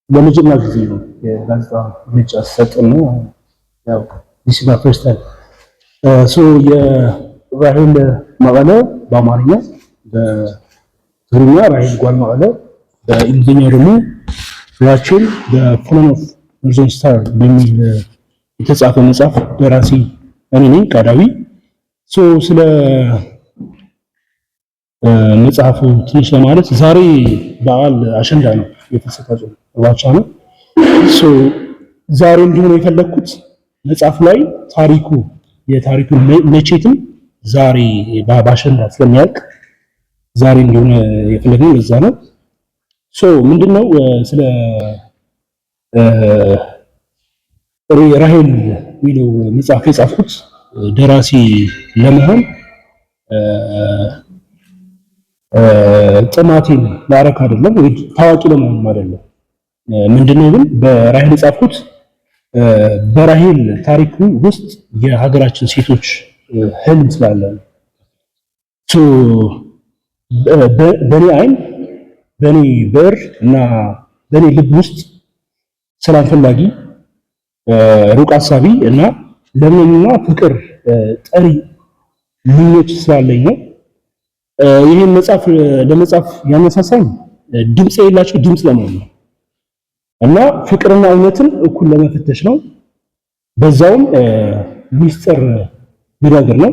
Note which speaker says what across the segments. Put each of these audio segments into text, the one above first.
Speaker 1: ለመጀመሪያ ጊዜ ነው የጋዜጣ መግለጫ ስሰጥ ነው። ያው this is my first time። So የራሄል መቀለ በአማርኛ፣ በትግርኛ ራሄል ጓል መቀለ፣ በእንግሊዝኛ ደግሞ Rachel the Fallen of Northern Star በሚል የተጻፈ መጽሐፍ ደራሲ እኔ ነኝ ቃዳዊ። So ስለ መጽሐፉ ትንሽ ለማለት፣ ዛሬ በዓል አሸንዳ ነው፣ የፍልሰታ ጾም መባቻ ነው። So ዛሬ እንዲሆን የፈለግኩት መጽሐፉ ላይ ታሪኩ የታሪኩ መቼትም ዛሬ በአሸንዳ ስለሚያልቅ ዛሬ እንዲሆን የፈለግነው ለዛ ነው። So ምንድነው ስለ ራሄል የሚለው መጽሐፍ የጻፍኩት ደራሲ ለመሆን ጥማቴን ላረክ አይደለም ወይ ታዋቂ ለመሆንም አይደለም። ምንድነው ግን በራሄል የጻፍኩት በራሄል ታሪኩ ውስጥ የሀገራችን ሴቶች ህልም ስላለ ነው። በእኔ አይን፣ በእኔ ብዕር እና በእኔ ልብ ውስጥ ሰላም ፈላጊ፣ ሩቅ አሳቢ እና ለምንና ፍቅር ጠሪ ምኞት ስላለኝ ነው። ይህን መጽሐፍ ለመጻፍ ያነሳሳኝ ድምፅ የሌላቸው ድምፅ ለመሆን ነው እና ፍቅርና እውነትን እኩል ለመፈተሽ ነው። በዛውም ሚስጥር ሊነግር ነው።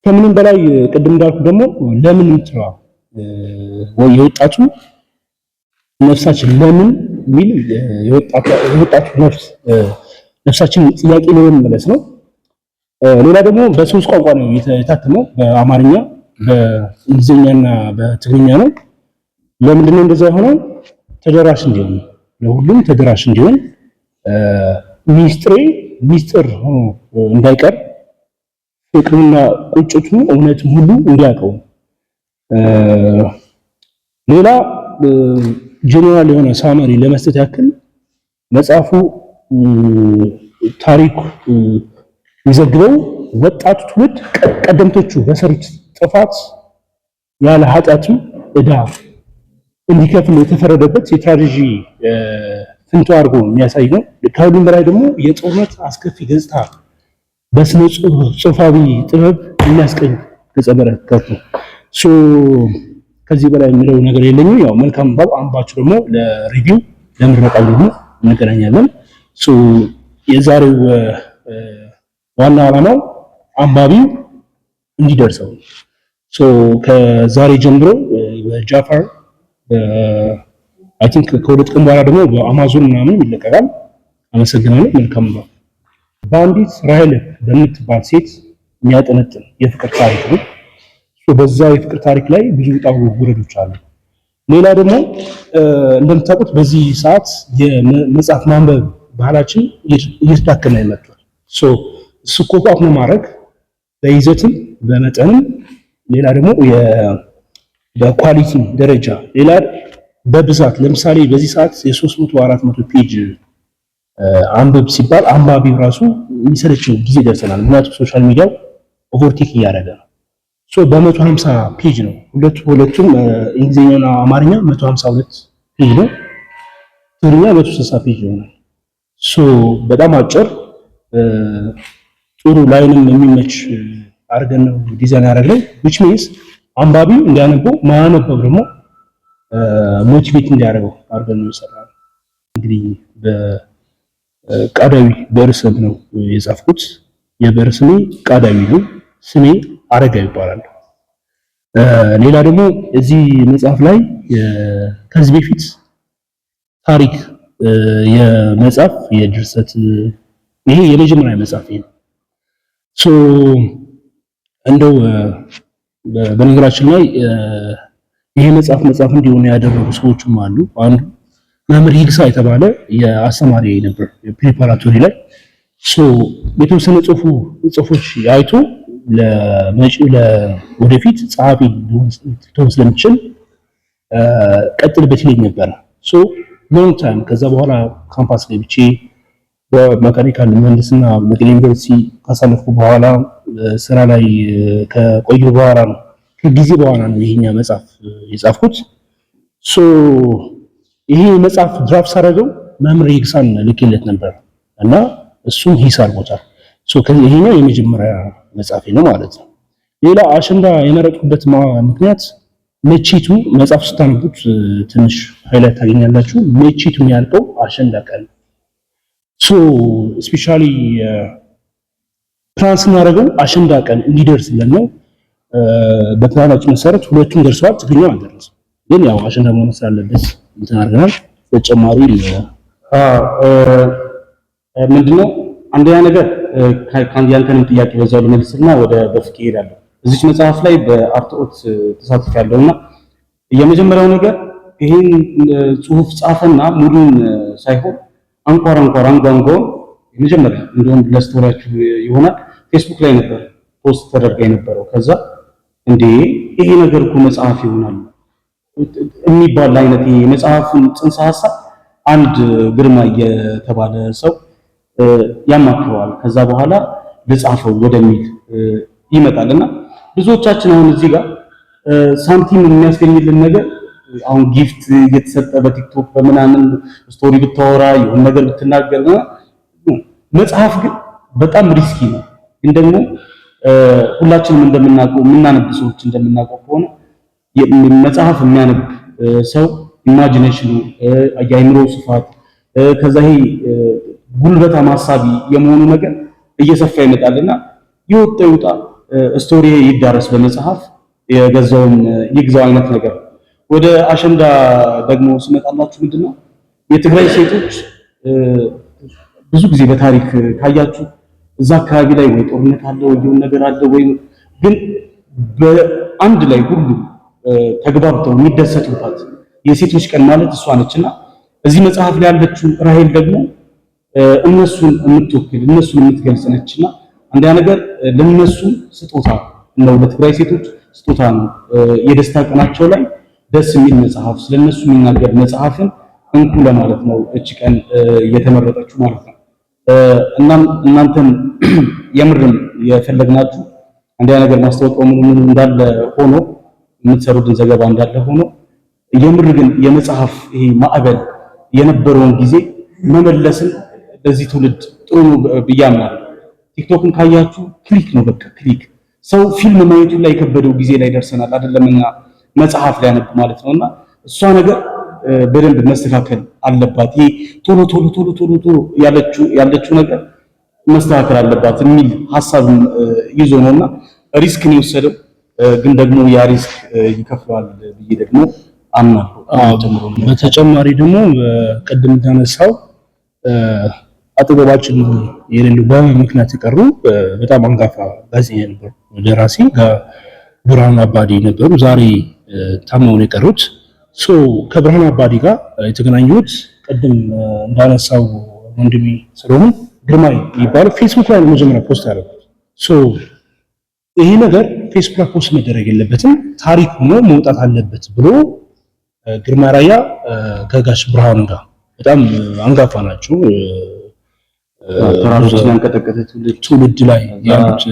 Speaker 1: ከምንም በላይ ቅድም እንዳልኩ ደግሞ ለምን የምትለዋ ወይ የወጣቱ ነፍሳችን ለምን የሚል የወጣቱ ነፍስ ነፍሳችን ጥያቄ ለመመለስ ነው። ሌላ ደግሞ በሶስት ቋንቋ ነው የታተመው፣ በአማርኛ፣ በእንግሊዝኛና በትግርኛ ነው። ለምንድን ነው እንደዛ የሆነው? ተደራሽ እንዲሆን፣ ለሁሉም ተደራሽ እንዲሆን፣ ሚስጥሬ ሚስጥር ሆኖ እንዳይቀር፣ ፍቅሩና ቁጭቱ እውነትም ሁሉ እንዲያውቀው። ሌላ ጄኔራል የሆነ summary ለመስጠት ያክል መጽሐፉ ታሪኩ የሚዘግበው ወጣቱ ትውልድ ቀደምቶቹ በሰሩት ጥፋት ያለ ኃጢአቱ ዕዳ እንዲከፍል የተፈረደበት የ tragedy ፍንቶ አድርጎ የሚያሳይ ነው። ከሁሉም በላይ ደግሞ የጦርነት አስከፊ ገጽታ በስነ ጽሑፋዊ ጥበብ የሚያስቀኝ ገጸ በረከት ነው። So ከዚህ በላይ የሚለው ነገር የለኝም። ያው መልካም ንባብ፣ አንባችሁ ደግሞ ለ review ለምረቃው ደግሞ እንገናኛለን። So የዛሬው ዋና ዓላማው አንባቢው እንዲደርሰው። So ከዛሬ ጀምሮ በጃፋር፣ I think ከ2 ቀን በኋላ ደግሞ በአማዞን ምናምን ይለቀቃል። አመሰግናለሁ። መልካም ነው። በአንዲት ራሄል በምትባል ሴት የሚያጠነጥን የፍቅር ታሪክ ነው። በዛ የፍቅር ታሪክ ላይ ብዙ ውጣ ውረዶች አሉ። ሌላ ደግሞ እንደምታውቁት በዚህ ሰዓት የመጽሐፍ ማንበብ ባህላችን እየተዳከመ መጥቷል። So እሱ cope up ማድረግ በይዘትም በመጠንም፣ ሌላ ደግሞ በ quality ደረጃ፣ ሌላ በብዛት። ለምሳሌ በዚህ ሰዓት የ300 400 page አንብብ ሲባል አንባቢው ራሱ የሚሰለቸው ጊዜ ደርሰናል። ምክንያቱም social media ው overtake እያደረገ ነው። So በ150 page ነው፣ ሁለቱ ሁለቱም እንግሊዝኛና አማርኛ 152 page ነው። ትግርኛ 160 page ይሆናል። So በጣም አጭር፣ ጥሩ ላይንም የሚመች አድርገን ነው ዲዛይን ያደረግነው፣ which means አንባቢው እንዲያነበው፣ ማያነበው ደግሞ motivate እንዲያደርገው አድርገን ነው የሰራነው። እንግዲህ በቃዳዊ ብዕር ስም ነው የጻፍኩት። የብዕር ስሜ ቃዳዊ ነው። ስሜ አረጋዊ ይባላል። ሌላ ደግሞ እዚህ መጽሐፍ ላይ ከዚህ በፊት ታሪክ የመጽሐፍ የድርሰት ይሄ የመጀመሪያ መጽሐፍ ነው። So እንደው በነገራችን ላይ ይሄ መጽሐፍ መጽሐፍ እንዲሆን ያደረጉ ሰዎችም አሉ። አንዱ መምህር ሂግሳ የተባለ የአስተማሪ ነበር preparatory ላይ። So የተወሰነ ጽሁፎች አይቶ ለመጪው ለወደፊት ጸሐፊ ልትሆን ስለምችል ቀጥልበት ይለኝ ነበረ። So long time ከዛ በኋላ ካምፓስ ገብቼ በ mechanical ምህንድስና መቀሌ ዩኒቨርሲቲ ካሳለፍኩ በኋላ፣ ስራ ላይ ከቆየሁ በኋላ ነው፣ ከጊዜ በኋላ ነው ይሄኛ መጽሐፍ የጻፍኩት። So ይሄ መጽሐፍ draft ሳደርገው መምህር ይግሳን ልኬለት ነበር እና እሱም ሂስ አድርጎታል። So ይሄኛው የመጀመሪያ መጽሐፌ ነው ማለት ነው። ሌላ አሸንዳ የመረጥኩበት ምክንያት መቼቱ መጽሐፍ ስታነቡት ትንሽ highlight ታገኛላችሁ። መቼቱ የሚያልቀው አሸንዳ ቀን። So especially plan ስናደርገው አሸንዳ ቀን እንዲደርስ ብለን ነው። በፕላናችን መሰረት ሁለቱም ደርሰዋል። ትግርኛው አልደረሰም፣ ግን ያው አሸንዳ መሆን ስላለበት እንትን አድርገናል። ተጨማሪ
Speaker 2: ምንድነው፣ አንደኛ ነገር ያንተንም ጥያቄ በዛው ልመልስና ወደ በፍቄ እሄዳለሁ። እዚች መጽሐፍ ላይ በአርትኦት ተሳትፍ ያለውና የመጀመሪያው ነገር ይሄን ጽሁፍ ጻፈና ሙሉን ሳይሆን አንኳር አንኳር አንጓንጓውን የመጀመሪያ እንደውም ለ story ያችሁ ይሆናል ፌስቡክ ላይ ነበር post ተደርጋ የነበረው። ከዛ እንዴ ይሄ ነገር እኮ መጽሐፍ ይሆናል የሚባል አይነት የመጽሐፉን ጽንሰ ሐሳብ አንድ ግርማ የተባለ ሰው ያማክረዋል። ከዛ በኋላ ልጻፈው ወደሚል ይመጣል። እና ብዙዎቻችን አሁን እዚህ ጋር ሳንቲም የሚያስገኝልን ነገር አሁን gift እየተሰጠ በቲክቶክ በምናምን story ብታወራ የሆነ ነገር ብትናገር፣ መጽሐፍ ግን በጣም risky ነው። ግን ደግሞ ሁላችንም እንደምናውቀው፣ የምናነብ ሰዎች እንደምናውቀው ከሆነ መጽሐፍ የሚያነብ ሰው imagination ኑ፣ የአእምሮ ስፋት፣ ከዛ ይሄ ጉልበታም ሀሳቢ የመሆኑ ነገር እየሰፋ ይመጣልና ይወጣ ይውጣ story ይዳረስ በመጽሐፍ፣ የገዛውን ይግዛው አይነት ነገር። ወደ አሸንዳ ደግሞ ስመጣላችሁ ምንድነው፣ የትግራይ ሴቶች ብዙ ጊዜ በታሪክ ካያችሁ እዛ አካባቢ ላይ ወይ ጦርነት አለ ወይ የሆነ ነገር አለ ወይ፣ ግን በአንድ ላይ ሁሉ ተግባብተው የሚደሰቱባት የሴቶች ቀን ማለት እሷ ነችና እዚህ መጽሐፍ ላይ ያለችው ራሄል ደግሞ እነሱን የምትወክል፣ እነሱን የምትገልጽ ነችና አንደኛ ነገር ለነሱ ስጦታ ነው፣ ለትግራይ ሴቶች ስጦታ ነው። የደስታ ቀናቸው ላይ ደስ የሚል መጽሐፍ፣ ስለነሱ የሚናገር መጽሐፍን እንኩ ለማለት ነው እቺ ቀን የተመረጠችው ማለት ነው። እናም እናንተን የምርም የፈለግናችሁ አንደኛ ነገር ማስታወቂያው ምኑ ምኑ እንዳለ ሆኖ፣ የምትሰሩትን ዘገባ እንዳለ ሆኖ፣ የምር ግን የመጽሐፍ ይሄ ማዕበል የነበረውን ጊዜ መመለስን ለዚህ ትውልድ ጥሩ ነው ብዬ አምናለሁ። ቲክቶክን ካያችሁ click ነው፣ በቃ click። ሰው ፊልም ማየቱ ላይ የከበደው ጊዜ ላይ ደርሰናል አይደለምና መጽሐፍ ሊያነብ ማለት ነውና እሷ ነገር በደንብ መስተካከል አለባት። ይሄ ቶሎ ቶሎ ቶሎ ቶሎ ቶሎ ያለችው ነገር መስተካከል አለባት የሚል ሐሳብ ይዞ ነውና risk ነው የወሰደው። ግን ደግሞ ያ risk ይከፍለዋል ብዬ ደግሞ አምናለሁ።
Speaker 1: በተጨማሪ ደግሞ ቅድም እንዳነሳው አጠገባችን የሌሉ በምክንያት የቀሩ በጣም አንጋፋ ጋዜጠኛ ነበሩ፣ ደራሲ ብርሃኑ አባዲ ነበሩ። ዛሬ ታመው ነው የቀሩት። So ከብርሃኑ አባዲ ጋር የተገናኙት ቅድም እንዳነሳው ወንድሜ ስለሆን ግርማይ የሚባለው ፌስቡክ ላይ ነው መጀመሪያ post ያደረጉት። So ይሄ ነገር ፌስቡክ ላይ post መደረግ የለበትም፣ ታሪክ ሆኖ መውጣት አለበት ብሎ ግርማ ራያ ከጋሽ ብርሃኑ ጋር፣ በጣም አንጋፋ ናቸው።
Speaker 2: ተራሮችን ያንቀጠቀጠ ትውልድ
Speaker 1: ትውልድ ላይ ያሉት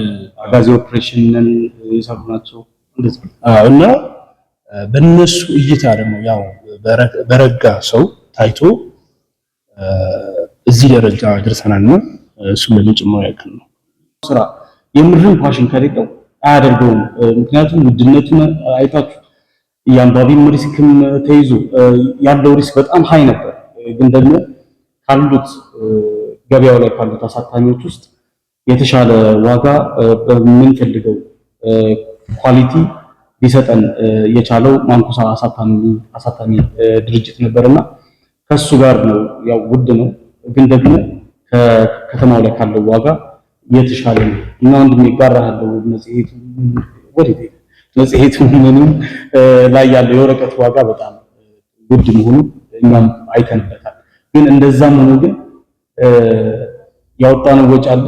Speaker 2: አጋዚ ኦፕሬሽንን የሰሩ ናቸው። እንደዚህ
Speaker 1: እና በእነሱ እይታ ደግሞ ያው በረጋ ሰው ታይቶ እዚህ ደረጃ ደርሰናልና እሱን ለመጨመር ያክል ነው።
Speaker 2: ስራ የምርም passion ከሌለው አያደርገውም። ምክንያቱም ውድነቱን አይታችሁ የአንባቢም risk ም ተይዞ ያለው risk በጣም high ነበር። ግን ደግሞ ካሉት ገበያው ላይ ካሉት አሳታሚዎች ውስጥ የተሻለ ዋጋ በምንፈልገው quality ሊሰጠን የቻለው ማንኩሳ አሳታሚ ድርጅት ነበርና ከሱ ጋር ነው። ያው ውድ ነው፣ ግን ደግሞ ከከተማው ላይ ካለው ዋጋ የተሻለ ነው እና ወንድሜ ይጋራሃለው። መጽሔቱ ወዴት መጽሔቱ ምንም ላይ ያለው የወረቀት ዋጋ በጣም ውድ መሆኑ እኛም አይተንበታል። ግን እንደዛም ሆኖ ግን ያወጣነው ወጪ አለ።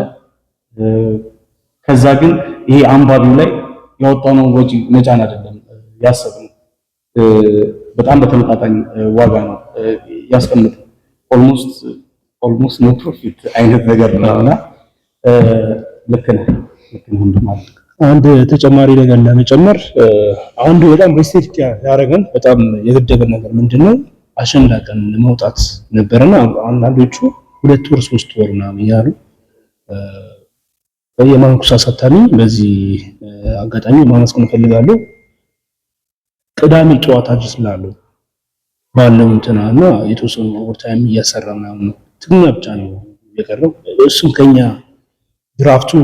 Speaker 2: ከዛ ግን ይሄ አንባቢው ላይ ያወጣነው ወጪ መጫን አይደለም ያሰብነው። በጣም በተመጣጣኝ ዋጋ ነው ያስቀምጠው። Almost no profit አይነት ነገር ነው እና ልክ ነህ፣ ልክ ነህ ወንድም አለ።
Speaker 1: አንድ ተጨማሪ ነገር ለመጨመር፣ አንዱ በጣም restrict ያደረገን፣ በጣም የገደበን ነገር ምንድነው? አሸንዳ ቀን መውጣት ነበረና አንዳንዶቹ 2 ወር 3 ወር ምናምን እያሉ፣ የማንኩሳ አሳታሚ በዚህ አጋጣሚ ማመስገን እፈልጋለሁ። ቅዳሜ ጠዋት አድርስ ስላለው ባለው እንትና እና የተወሰኑ overtime እያሰራ ምናምን ነው። ትግርኛ ብቻ ነው የቀረው። እሱም ከኛ draft ኡ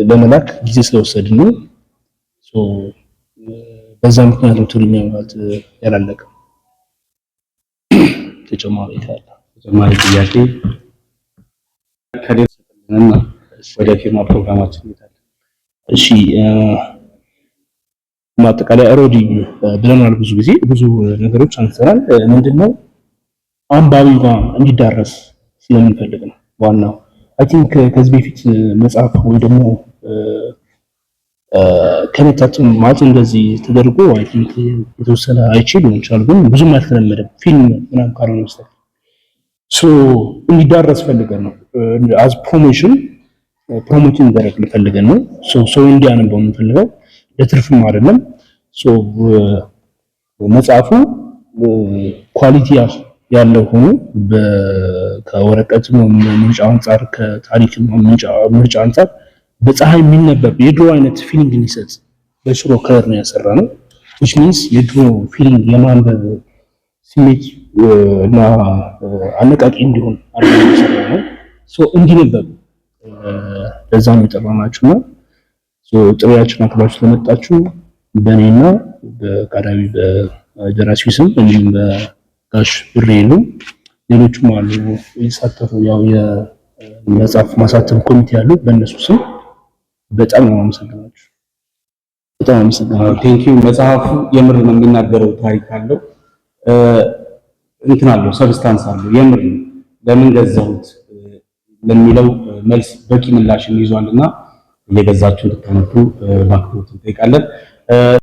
Speaker 1: ለመላክ ጊዜ ስለወሰድን ነው። በዛ ምክንያት ነው ትግርኛ ማለት ያላለቀው። ተጨማሪ ካለ
Speaker 2: ተጨማሪ ጥያቄ ከሌለ ወደ ፊርማ ፕሮግራማችን እንሄዳለን።
Speaker 1: እሺ፣ ማጠቃለያ already ብለናል። ብዙ ጊዜ ብዙ ነገሮች አንስተናል። ምንድነው፣ አንባቢው ጋር እንዲዳረስ ስለምንፈልግ ነው ዋናው። I think ከዚህ በፊት መጽሐፍ ወይ ደግሞ ከመታተም ማለት እንደዚህ ተደርጎ I think የተወሰነ አይቼ ሊሆን ይችላል፣ ግን ብዙም አልተለመደም ፊልም ምናምን ካልሆነ በስተቀር። So እንዲዳረስ ፈልገን ነው። As promotion promote እንዲደረግ ፈልገን ነው። So ሰው እንዲያነበው የምንፈልገው፣ ለትርፍም አይደለም። So መጽሐፉ quality ያለው ሆኖ ከወረቀት ምርጫ አንጻር፣ ከታሪክ ምርጫ አንጻር በፀሐይ የሚነበብ የድሮ አይነት feeling እንዲሰጥ በሽሮ color ነው ያሰራነው። Which means የድሮ feeling የማንበብ ስሜት እና አነቃቂ እንዲሆን አድርገን ያሰራነው። So እንዲነበብ ለዛ ነው የጠራናችሁ ነው። So ጥሪያችን አክብራችሁ ስለመጣችሁ በእኔና በቀዳሚ በደራሲው ስም እንዲሁም በጋሽ ብሬሉ፣ ሌሎቹም አሉ የተሳተፉ፣ ያው የመጽሐፍ ማሳተም ኮሚቴ ያሉ፣ በእነሱ ስም በጣም ነው የማመሰግናችሁ። በጣም አመሰግናለሁ።
Speaker 2: Thank you። መጽሐፉ የምር ነው የሚናገረው፣ ታሪክ አለው፣ እንትን አለው፣ substance አለው። የምር ነው፣ ለምን ገዛሁት ለሚለው መልስ በቂ ምላሽን ይዟልና እየገዛችሁ እንድታነቡ በአክብሮት እንጠይቃለን።